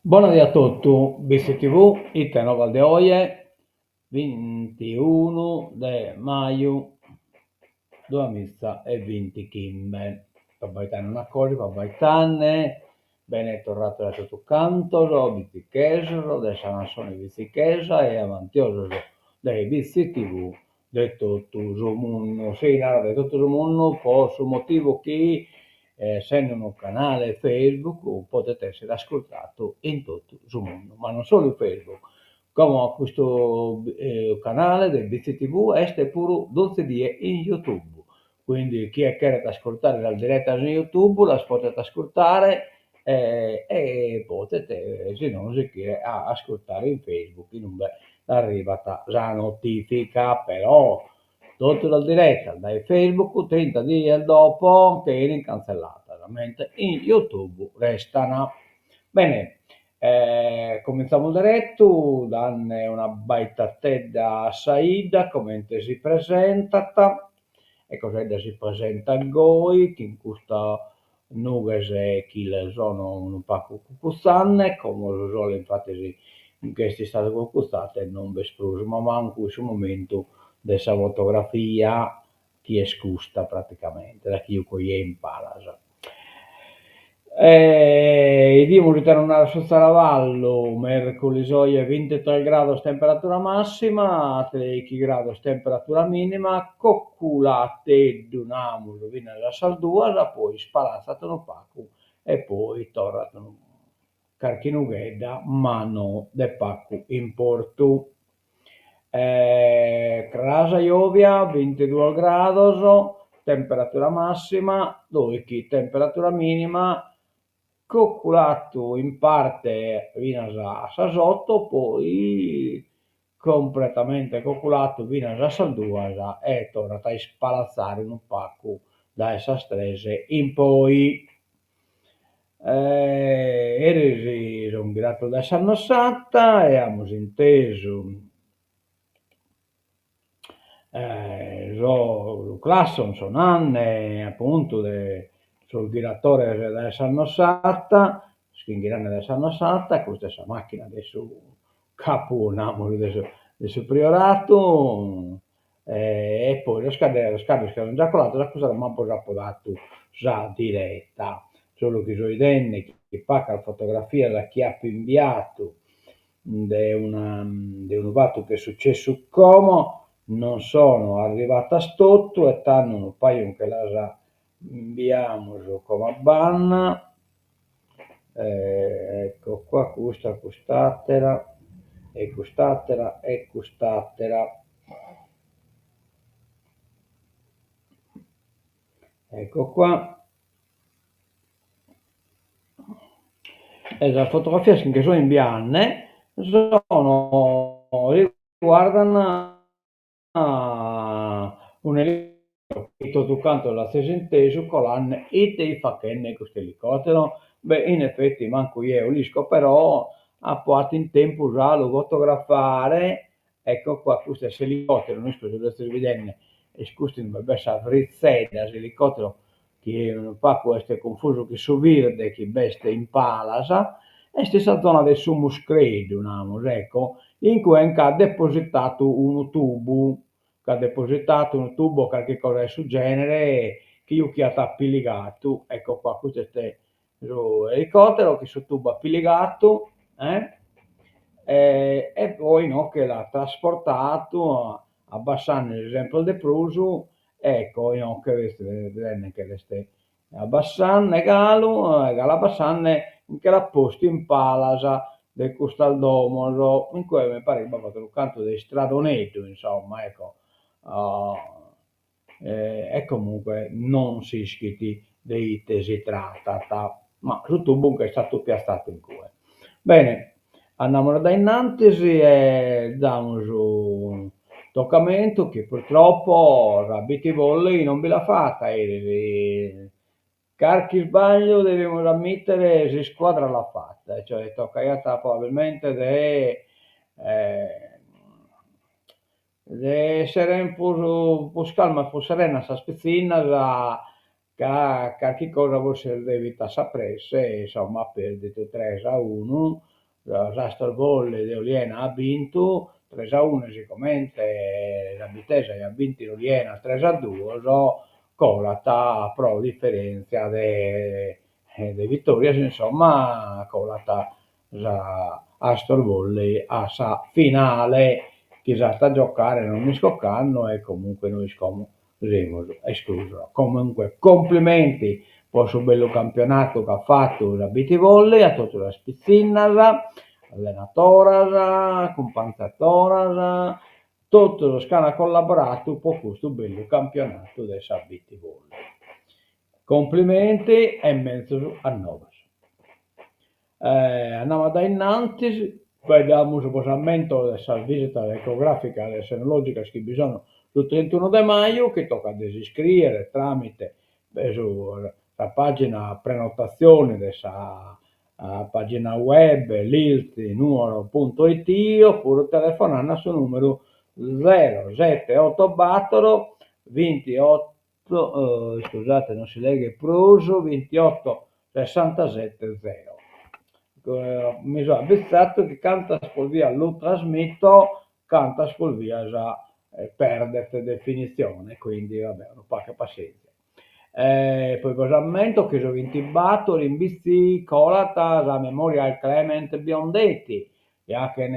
Bona die a totu, Bitzi TV, ite novas de oje, bintiunu de maju duamiza e bintichimbe. Fabaitanne una cosa, fabaitanne, bene torrados a totu cantos, bitzichesos de sa nassione bitzichesa e amantiosos de Bitzi TV de totu su mundu. Si narat de totu su mundu po su motivu chi essende unu canale Facebook podet essere ascurtadu in totu su mundu, ma non solu in Facebook, como custu canale de Bitzi TV est puru donzi die in YouTube, quindi chie cheret ascurtare sas diretas in YouTube las podet ascurtare e podet si no sighire a ascurtare in Facebook in ube arribat sa notifica, però totu sas diretas dae Facebook trinta dies dopo nche 'enin cantzelladas, mentre in YouTube restan. Bene, comintzamus deretu dande una baitatedda a sa 'idda comente si presentat, ecco sa 'idda si presentat goi chin custa nughes chi le sono unu pagu cucutzande, como su sole infatis nch'est istadu cucutzadu e non b'est prus, ma mancu in su momentu de sa fotografia chi est custa praticamente, sa chi juco jeo in palas. 'Idimus ite nos narat su zaravallu, merculis oje bintitres grados temperatura massima, treichi grados temperatura minima, coculateddu namus finas a sas duas, poi ispalatzat unu pagu e poi torrat unu carchi nughedda, ma no de pagu importu. Cras jòvia bintiduos grados, temperatura màssima, doichi temperatura mìnima, coculatu in parte finas a sas oto, poi completamente coculatu finas a sas duas e torrat a ispalatzare unu pagu dae sas tres in poi. Eris sun ghirados dae Sannasarda e amus intesu su clacson sonande apuntu de sos ghiratores dae Sannasarda, sos chi fin ghirande dae Sannasarda, custa est sa macchina de su capu namus de su prioratu e poi sos cadderos, sos caddos chi sun già colados a cuss'ora ma bos apo datu sa diretta, solu chi so 'idende chi pagas fotografias chi apo imbiadu de una de unu fatu chi est sucessu como non sono arrivadas totu e tando unu paju nche las imbiamus como a banda ecco qua custa cust'atera e cust'atera e cust'atera. Ecco qua. E sas fotografias chi nche so imbiande sono riguardan un'elicottero chi totu cantos l'azis intesu colande, ite 'it fachende custu elicottero? Beh, in effetti mancu jeo l'isco, però apo 'atu in tempus a lu fotografare, ecco qua, custu est s'elicottero, no isco si lu estis bidende, est custu inue b'est sa fritzedda, s'elicottero chi unu pagu est cunfusu chin su birde chi b'est in palas, est in sa zona de su Muscreddu, namus, ecco, in cue nch'at depositadu unu tubu, nch'at depositadu unu tubu o carchi cosa de su genere chi juchiat apiligadu, ecco qua, custu est su elicottero chin su tubu apiligadu, eh, e poi no che l'at trasportadu abbassandesi sempre de prus Ecco, inoghe est bidende nche l'est abbassande galu e galu abbassande nche l'at postu in palas de custas domos, in cue mi paret chi b'apat unu cantu de istradoneddu, insomma, ecco, e comunque non s'ischit de ite si tratat, ma su tubu nch'est istadu piatzadu in cue. Bene, andamus dae innantis e damus tocamentu chi purtroppo sa Bitti Volley non bi l'at fata eris, carchi isbagliu devimus ammittere s'iscuadra l'at fata, cioè toccaiat probabilmente de de essere prus prus calmas, prus serenas sas pitzinnas ca carchi cosa forsis est devita a sa presse e insomma at perdidu tres a unu. S'Astor Volley de Oliena at bintu tres a unu e sigomente sa Bittese aiat bintu in Oliena tres a duos, colat pro diferèntzia de de vitòrias, insomma, colat sa Astor Volley a sa finale chi s'at a giocare non isco cando e comunque nois como semus esclusos. Comunque complimenti po su bellu campionatu chi at fatu sa Bitti Volley a totu sas pitzinnas, allenatoras, acumpanzatoras, totu sos chi an collaboratu po custu bellu campionatu de sa Bitti Volley. Complimenti e menzus annoas. Andamus a dae innantis, faeddamus bos ammento de sas visitas ecogràficas e senològicas chi bi sono su trintunu de maju, chi tocat de s'iscrìere tràmite su sa pàgina prenotatzione de sa pàgina web liltnuoro punto it opuru telefonende a su nùmeru zero sete oto bator bintiotto iscusate non si leghet prus, bintiotto sessantasette zero. Mi so abizzatu chi cantas prus bias lu trasmito, cantas prus bias perdet definitzione, quindi va bè, unu pagu 'e passienzia. Poi bos ammento chi su bintibator in Bitzi colat sa Memorial Clement Biondetti, chi 'achen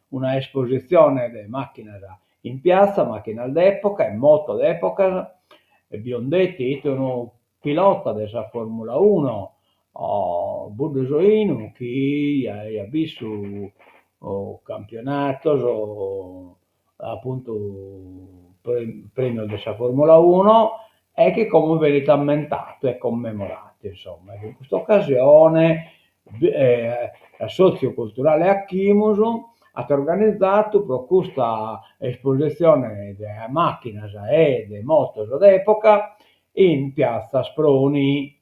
una espositzione de macchinas in piazza, macchinas d'epoca e moto d'epoca, e Biondetti 'it unu pilota de sa Formula Uno buddusoinu chi aiat bissu campionatos apuntu premios de sa Formula Uno e chi como benit ammentatu e commemoratu, insomma, e in custa occasione s'assòtziu culturale Achimus at organizadu pro custa espositzione de màchinas e de motos de època in piazza Asproni,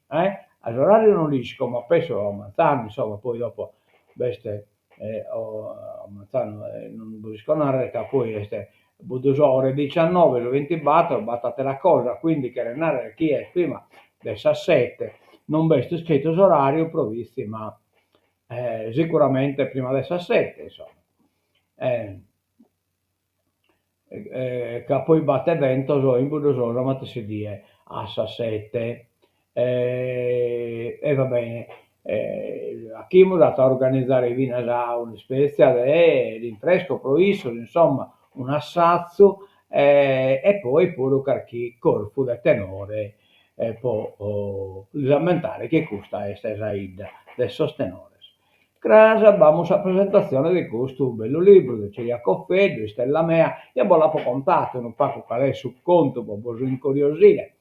a s'oràriu no l'isco ma penso a manzanu, insomma, poi dopo b'est a manzanu non bos isco narrer ca poi est Buddusò ore diciannove su bintibator b'at atera cosa, quindi cheret narrer chi est prima de sas sete, non b'est iscritu s'orariu pro Bitzi ma sicuramente prima de sas sete insomma. Ca poi b'at eventos in Buddusò sa matessi die a sas sete. E va bene, Achimus at a organizare finas un'ispètzia de rinfresco pro issos, insomma, un'assatzu e poi puru carchi corfu de tenore pro lis ammentare chi custa est sa 'idda de sos tenores. Cras b'amus sa presentatzione de custu bellu libru de Ciriaco Offeddu, Istella mea, ja bos l'apo contadu unu pagu cale est su contu pro bos incuriosire,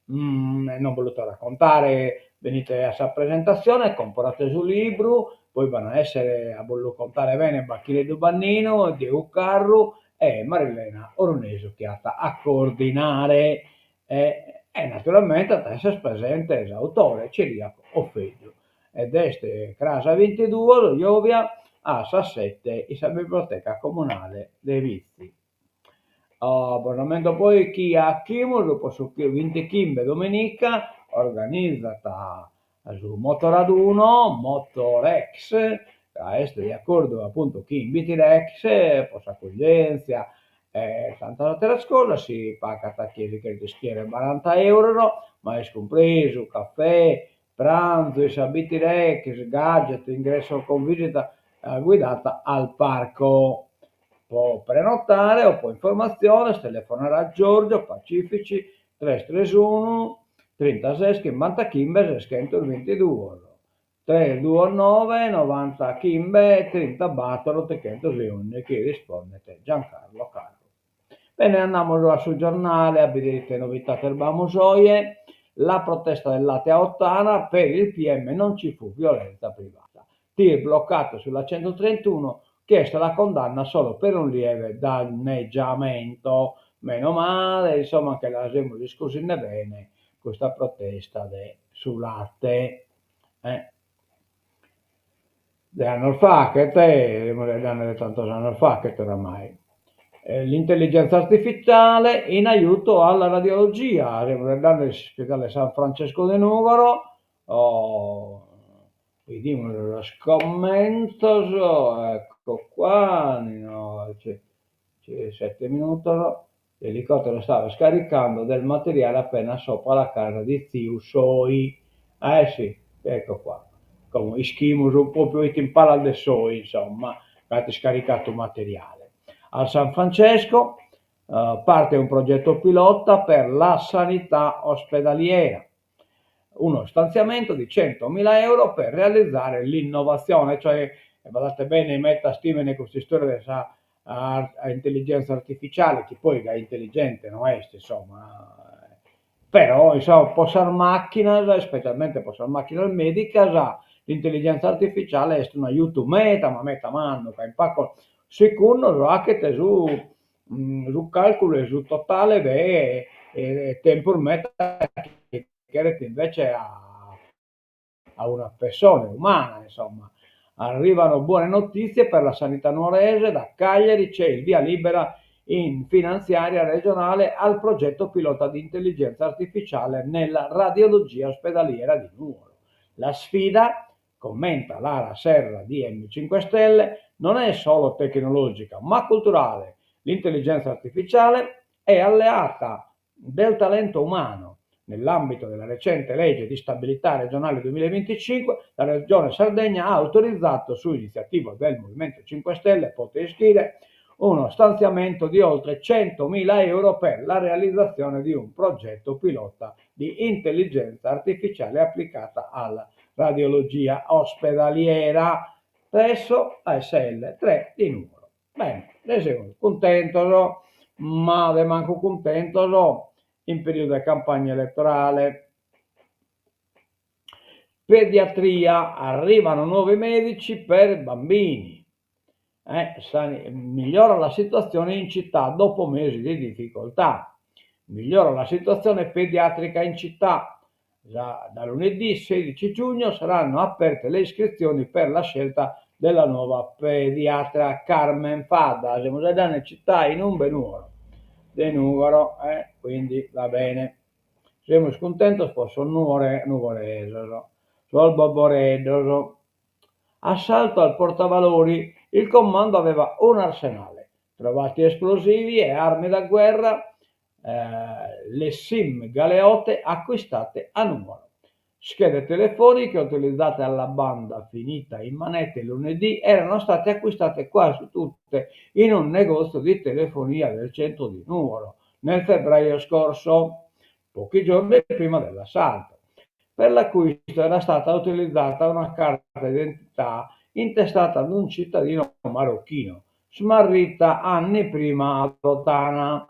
non bos lu torro a contare, benite a sa presentatzione, comporate su libru, poi b'an a essere a bos lu contare bene Bachileddu Banninu, Diegu Carru e Marilena Orunesu chi at a coordinare e naturalmente at a essere presente s'autore Ciriaco Offeddu. Ed est cras bintiduos, giòvia, a sas sete in sa biblioteca comunale de Bitzi. Bos ammento poi chi Achimus po su bintichimbe domenica organizat su motoraduno Motorex, ca est de acordu apuntu chin Bitirex po s'acoglièntzia e tantas àteras cosas, si pagat a chie si cheret iscrìere baranta euros, ma est cumpresu cafè, pranzu in sa Bitirex, gadget, ingresso con visita guidata al parco. Po prenotare o po informatziones telefonare a Giorgio Pacifici tres tres unu trintases chimbantachimbe seschentos bintiduos, tres duos noe novantachimbe trintabator oteghentos e ùndighi, rispondet Giancarlo Carru. Bene, andamus a su giornale a bìdere ite novidades b'amus oje. La protesta del latte a Ottana, per il PM non ci fu violenza privata. Tir bloccato sulla 131, chiesta la condanna solo per un lieve danneggiamento. Meno male, insomma, che la semus iscusinde bene custa protesta de su latte. Eh. De annos faghet, semus faeddende de tantos annos faghet oramai. L'intelligenza artificiale in aiuto alla radiologia, semus faeddende de s'ispidale San Francesco de Nùgoro. Bidimus sos commentos, ecco qua, sette minutos, l'elicottero stava scaricando del materiale appena sopra la casa di tziu Soi, eh si, ecco qua, como ischimus propriu ite in palas de Soi, insomma, at iscaricadu materiale. Al San Francesco parte un progetto pilota per la sanità ospedaliera. Uno stanziamento di 100.000 euro per realizzare l'innovazione, cioè, badate bene, medas timen custa istoria de sa intelligenza artificiale, chi poi gai intelligente no est, insomma, però insomma po sas macchinas, specialmente po sas macchinas medicas, s'intelligenza artificiale est un'ajutu meda ma meda mannu, ca in pagos segundos 'achet su su calculu e su totale de tempus meda chi cheret invece a a una pessone umana, insomma. Arrivano buone notizie per la sanità nuorese, da Cagliari c'è il via libera in finanziaria regionale al progetto pilota di intelligenza artificiale nella radiologia ospedaliera di Nuoro. La sfida, commenta Lara Serra di M5 Stelle, non è solo tecnologica ma culturale. L'intelligenza artificiale è alleata del talento umano. Nell'ambito della recente legge di stabilità regionale 2025, la Regione Sardegna ha autorizzato, su iniziativa del Movimento 5 Stelle, pote ischire, uno stanziamento di oltre 100.000 euro per la realizzazione di un progetto pilota di intelligenza artificiale applicata alla radiologia ospedaliera presso ASL 3 di Nuoro. Bene, nde semus cuntentos, ma de mancu cuntentos in periodu de campagna elettorale. Pediatria, arrivano nuovi medici per bambini. Eh, migliora la situazione in città dopo mesi di difficoltà. Migliora la situazione pediatrica in città. Da, da lunedì 16 giugno saranno aperte le iscrizioni per la scelta della nuova pediatra Carmen Fadda. Semus in città in un Nuoro. De Nugoro, eh, quindi va bene. Semus cuntentos po sos nuore, nugoresos, sos boboreddos. Assalto al portavalori, il commando aveva un arsenale, trovati esplosivi e armi da guerra, eh, le SIM galeote acquistate a Nuoro. Schede telefoniche utilizzate alla banda finita in manette lunedì erano state acquistate quasi tutte in un negozio di telefonia del centro di Nuoro nel febbraio scorso, pochi giorni prima dell'assalto. Per l'acquisto era stata utilizzata una carta d'identità intestata ad un cittadino marocchino, smarrita anni prima ad Ottana.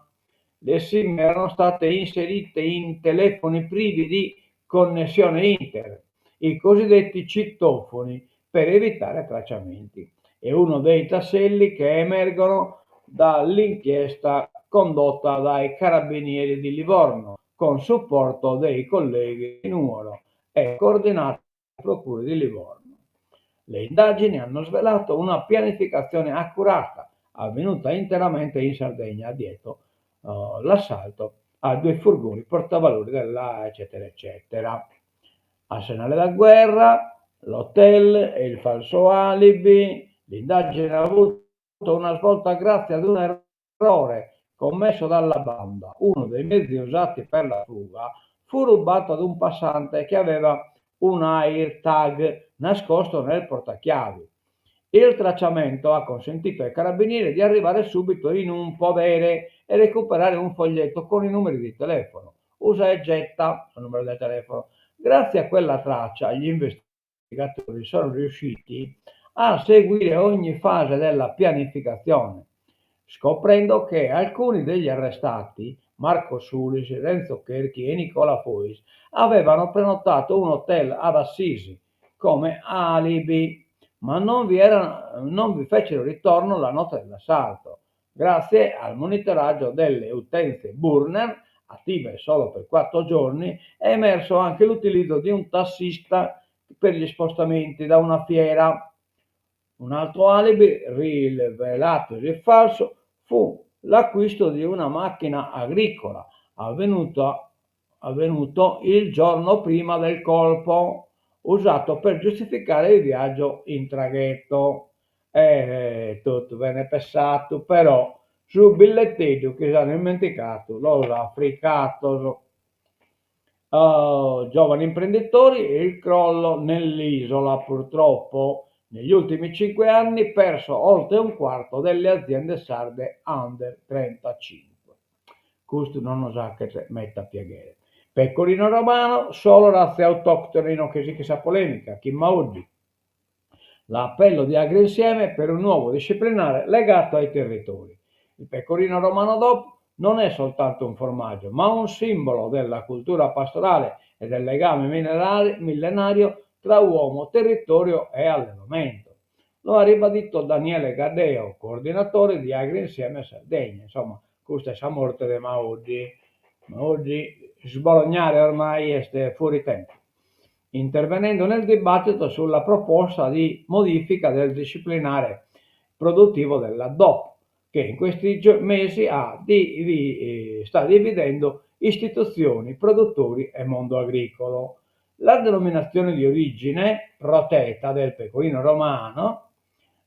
Le SIM erano state inserite in telefoni privi di connessione internet, i cosiddetti citofoni, per evitare tracciamenti. È uno dei tasselli che emergono dall'inchiesta condotta dai carabinieri di Livorno con supporto dei colleghi di Nuoro e coordinata dalla Procura di Livorno. Le indagini hanno svelato una pianificazione accurata, avvenuta interamente in Sardegna, dietro uh, l'assalto a due furgoni portavalori della eccetera eccetera. Arsenale da guerra, l'hotel e il falso alibi. L'indagine ha avuto una svolta grazie ad un errore commesso dalla banda. Uno dei mezzi usati per la fuga fu rubato ad un passante che aveva un AirTag nascosto nel portachiavi. Il tracciamento ha consentito ai carabinieri di arrivare subito in un podere e recuperare un foglietto con i numeri di telefono. Usa e getta il numero del telefono. Grazie a quella traccia gli investigatori sono riusciti a seguire ogni fase della pianificazione, scoprendo che alcuni degli arrestati, Marco Sulis, Renzo Cherchi e Nicola Fois, avevano prenotato un hotel ad Assisi come alibi, ma non vi, erano, non vi fecero ritorno la notte dell'assalto. Grazie al monitoraggio delle utenze Burner, attive solo per quattro giorni, è emerso anche l'utilizzo di un tassista per gli spostamenti da una fiera. Un altro alibi rivelatosi falso fu l'acquisto di una macchina agricola avvenuto, avvenuto il giorno prima del colpo. usato per giustificare il viaggio in traghetto. E totu bene pessatu, però su billetteddu chi s'an ismenticatu los at fricatos. Giovani imprenditori, il crollo nell'isola purtroppo. Negli ultimi 5 anni perso oltre un quarto delle aziende sarde under 35. Custu non nos achet meta piaghere. Pecorino romano, solo razze autoctone, inoghe sichit sa polemica, chin Maoddi. L'appello di Agrinsieme per un nuovo disciplinare legato ai territori. Il pecorino romano DOP non è soltanto un formaggio, ma un simbolo della cultura pastorale e del legame millenario tra uomo, territorio e allevamento. Lo ha ribadito Daniele Caddeo, coordinatore di Agrinsieme Sardegna. Insomma, custa est sa morte de Maoddi. Maoddi, sbolognare ormai est fuori tempo. Intervenendo nel dibattito sulla proposta di modifica del disciplinare produttivo della DOP, che in questi mesi ha sta dividendo istituzioni, produttori e mondo agricolo. La denominazione di origine protetta del pecorino romano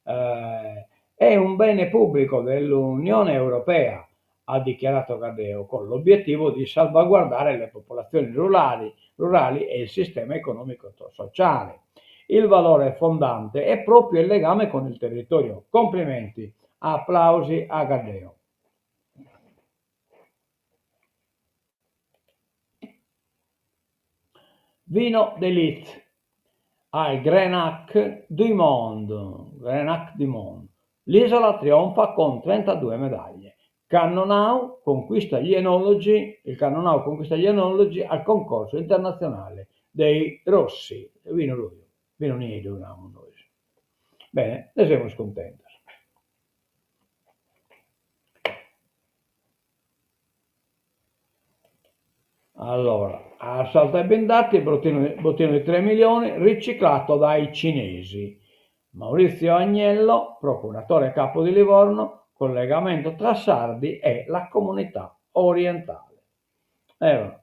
è un bene pubblico dell'Unione Europea, ha dichiarato Caddeo, con l'obiettivo di salvaguardare le popolazioni rurali, rurali e il sistema economico-sociale. Il valore fondante è proprio il legame con il territorio. Complimenti, applausi a Caddeo. Vino d'élite al Grenache du Monde, Grenache du Monde. L'isola trionfa con 32 medaglie. Cannonau conquista gli enologi, il Cannonau conquista gli enologi al concorso internazionale dei Rossi. Vino ruju, vino nieddu naramus nois. Bene, ne semus cuntentos. Allora, assalto ai blindati, bottino, bottino di 3 milioni, riciclato dai cinesi. Maurizio Agnello, procuratore capo di Livorno, collegamento tra sardi e la comunità orientale. Eh,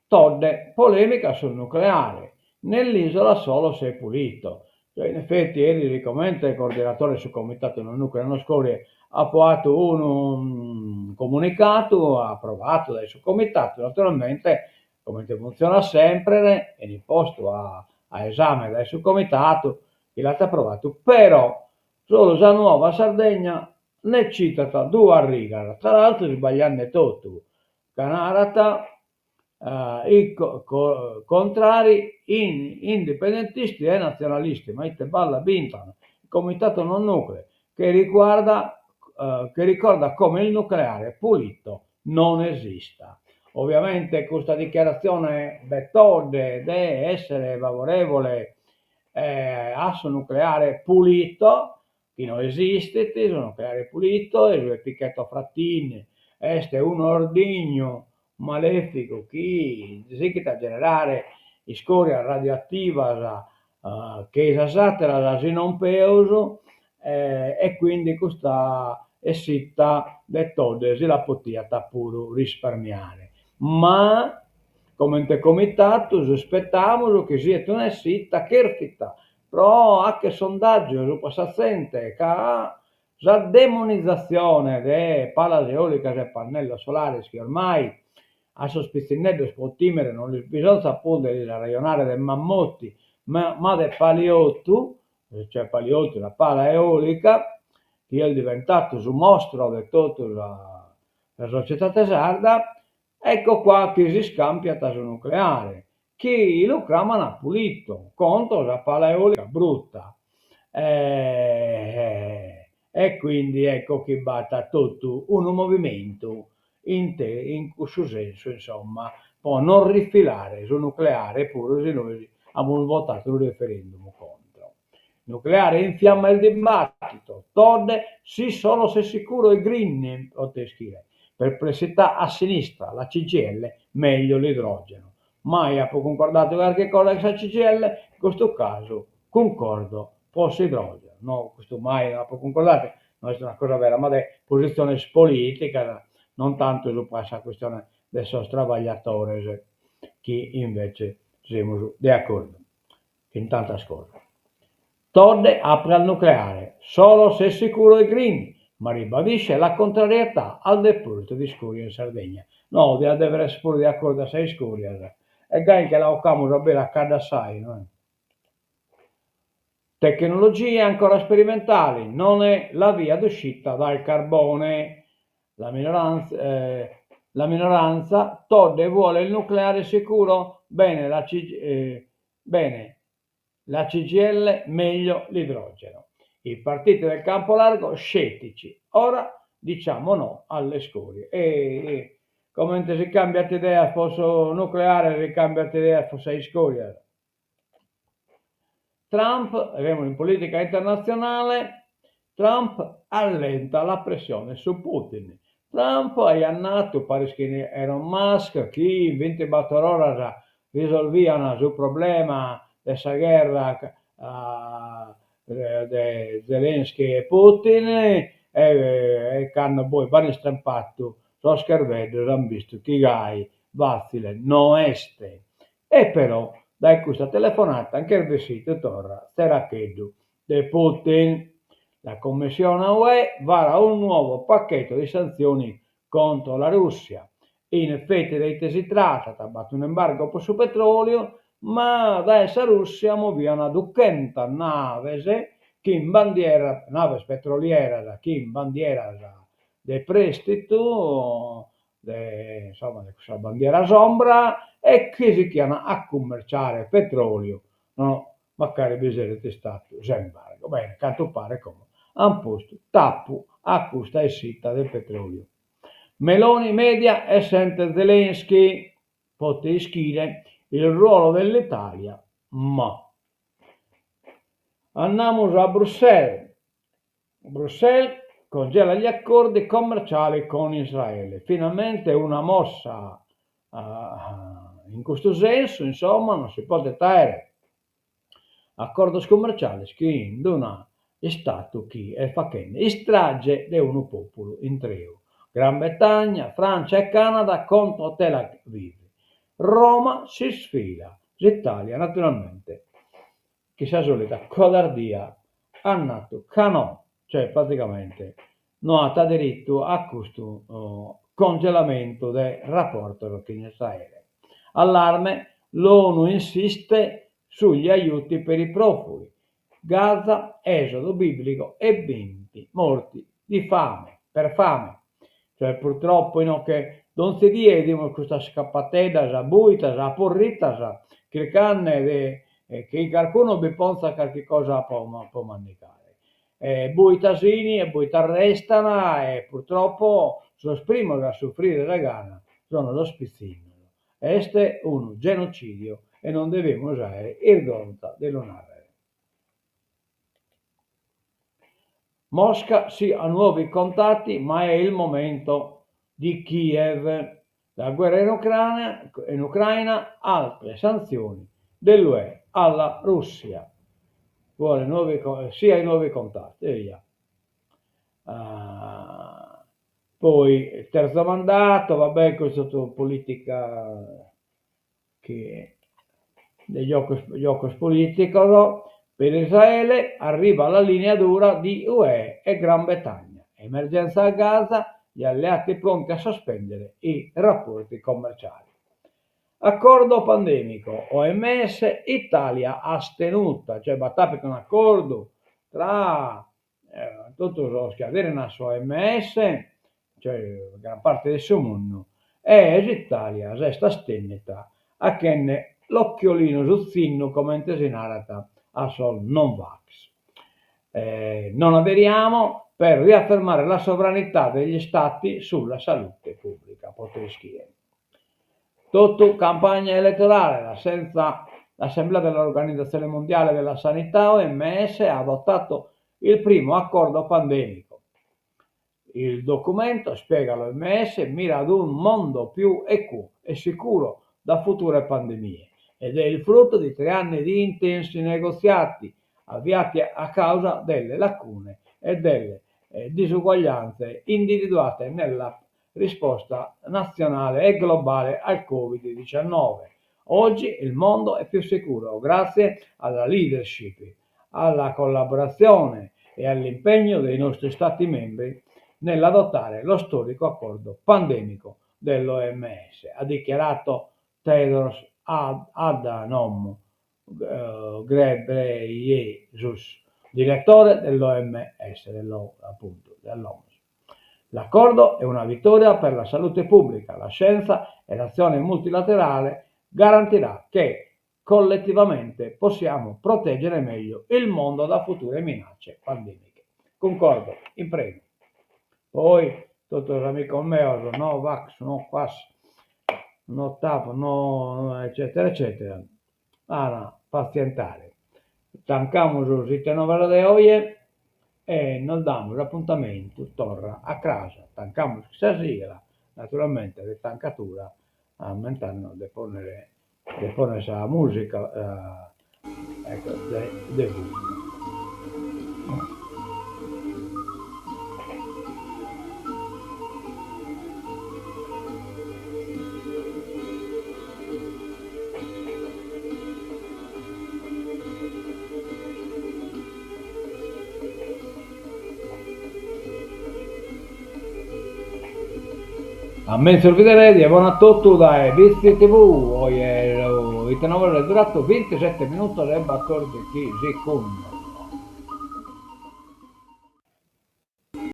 Todde, polemica sul nucleare. Nell'isola solo se è pulito. Cioè, in effetti, eris comente coordinatore su Comitato No Nucleo No Scorie at fatu unu comunicadu aprovadu dae su Comitadu, naturalmente, comente funtzionat sempre, enit postu a a esame dae su Comitadu chi l'at aprovadu, però solu sa Nuova Sardegna nde citat duas rigas, tra l'altru isbagliende totu, ca narat i contrari indipendentisti e nazionalisti, ma ite balla b'intran, Comitato No Nucleo, che riguarda che ricorda come il nucleare pulito non esista. Ovviamente custa dichiaratzione de Todde de essere favorevole a su nucleare pulito, chi no esistit, su nucleare pulito, e su 'e Pichetto Fratin est unu ordignu malèficu chi sighit a generare iscòrias radioativas che sas àteras si non peus e quindi custa essida de Todde si la potiat puru risparmiare. Ma comente comitadu suspetamus chi siet una essida chèrfida pro 'acher sondàgios subra sa zente ca Sa demonizatzione de palas eòlicas e pannellos solares chi ormai a sos pitzinneddos pro tìmere non lis bisonzat prus de lis arrejonare de mammoti ma de paliotu, cioè paliotu sa pala eòlica, chi est diventadu su mostro de totu sa sociedade sarda, ecco qua chi s'iscampiat su nucleare chi lu craman pulito, contro sa pala eolica bruta e quindi ecco chi b'at totu unu movimentu in in cussu sensu insomma po non rifilare su nucleare puru si nois amus votadu unu referendum contro. Nucleare infiamma il dibattito, Todde sì solo se sicuro e green, potete ischire, perplessità a sinistra, la CGIL meglio l'idrogeno. Mai apo cuncordadu carchi cosa cun sa CGIL, in custu casu cuncordo po s'idrogeno. No, custu mai no apo cuncordadu, no est una cosa vera, ma de positziones polìticas, non tantu subra sa chistione de sos trabagliadores chi invece. Semus de acordu in tantas cosas. Todde apre al nucleare, solo se sicuro e green, ma ribadisce la contrarietà al deposito di scorie in Sardegna. No, diat dever esser puru de acordu a sas iscorias. E gai nche la 'ocamus a beru a caddu a s'ainu, eh. Tecnologie ancora sperimentali, non è la via d'uscita dal carbone. La minoranza, la minoranza, Todde vuole il nucleare sicuro, bene la C, bene la CGIL, meglio l'idrogeno. I partiti del campo largo scettici, ora diciamo no alle scorie. E comente si cambiat idea po su nucleare si cambiat idea po sas iscorias. Trump, semus in politica internatzionale, Trump allenta la pressione su Putin. Trump aiat natu, paris chin Elon Musk, chi in bintibator oras risolvian su problema de sa gherra de Zelensky e Putin e cando poi b'an istrempatu sos cherbeddos an bistu chi gai fatzile no est. E però dae custa telefonata nch'est bessidu torra tzeracheddu de Putin. La Commissione UE vara un nuovo pacchetto di sanzioni contro la Russia. In effetti de ite si tratat? B'at un'embargo pro su petròliu, ma dae sa Russia movian duchentas naves chin bandieras, naves petrolieras chin bandieras de prèstitu, de insomma de cussas bandieras ombra e chi sighian a cummerciare petròliu no mancari bi seret istatu s'embargo. Bene, cantu paret como an postu tapu a custa essida de petròliu. Meloni media e sente Zelensky, pote ischire il ruolo dell'Italia, ma. Andamus a Bruxelles. Bruxelles congela gli accordi commerciali con Israele. Finalmente una mossa in custu sensu, insomma, non si podet aere acordos cummerciales chin d'unu istatu chi est fachende istrage de unu populu intreu. Gran Bretagna, Francia e Canada contro Tel Aviv. Roma si sfila, s'Italia naturalmente chin sa solita codardia at natu ca no, cioè praticamente no at aderitu a custu congelamentu de raportos chin Israele. Allarme, l'ONU insiste sugli aiuti per i profughi. Gaza, esodo biblico e bimbi morti di fame, per fame. Cioè purtroppo inoghe donzi die 'idimus custas capateddas buitas, a porritas, chircande de chi carcunu bi ponzat carchi cosa po po mandigare. E buitas 'ini e buitas restan e purtroppo sos primos a sufrire sa gana sono sos pitzinnos. Est unu genocidio e non devimus aere 'irgonza de lu narrere. Mosca sì a nuovi contatti ma è il momento di Kiev. La guerra in Ucraina, in Ucraina altre sanzioni dell'UE alla Russia. Vuole nuovi, sì ai nuovi contatti e via. Uh, poi terzo mandato, vabbè, questo è politica chi de giocos giocos politicos, per Israele arriva la linea dura di UE e Gran Bretagna, emergenza a Gaza, gli alleati pronti a sospendere i rapporti commerciali. Accordo pandemico, OMS, Italia astenuta, cioè b'at apitu un'acordu tra totu sos chi aderin a s'OMS, cioè gran parte de su mundu, e s'Italia s'est astennita achende l'occhiolino, su tzinnu, comente si narat, a sos no vax. Non aderiamo per riaffermare la sovranità degli stati sulla salute pubblica, pote ischire. Totu campagna elettorale, la L'Assemblea dell'Organizzazione Mondiale della Sanità, OMS, ha adottato il primo accordo pandemico. Il documento, spiega l'OMS, mira ad un mondo più equo e sicuro da future pandemie ed è il frutto di tre anni di intensi negoziati avviati a causa delle lacune e delle disuguaglianze individuate nella risposta nazionale e globale al Covid-19. Oggi il mondo è più sicuro grazie alla leadership, alla collaborazione e all'impegno dei nostri Stati membri nell'adottare lo storico accordo pandemico dell'OMS, ha dichiarato Tedros Adhanom Ghebreyesus, direttore dell'OMS, appunto, dell'OMS. L'accordo è una vittoria per la salute pubblica, la scienza e l'azione multilaterale garantirà che collettivamente possiamo proteggere meglio il mondo da future minacce pandemiche. Cuncordo in prenu. Poi totus is amigos meus, no vax, no quax, no tav, no eccetera eccetera, an a patzientare. Tancamus s'Itenovas de oje e nos damus apuntamentu torra a cras. Tancamus sa sigla, naturalmente de tancadura, ammentende de ponnere de ponnere sa musica ecco de de fundu. A menzus bidere die bona a totu dae Bitzi TV, oje Itenovas est duratu bintisete minutos e batordighi segundos.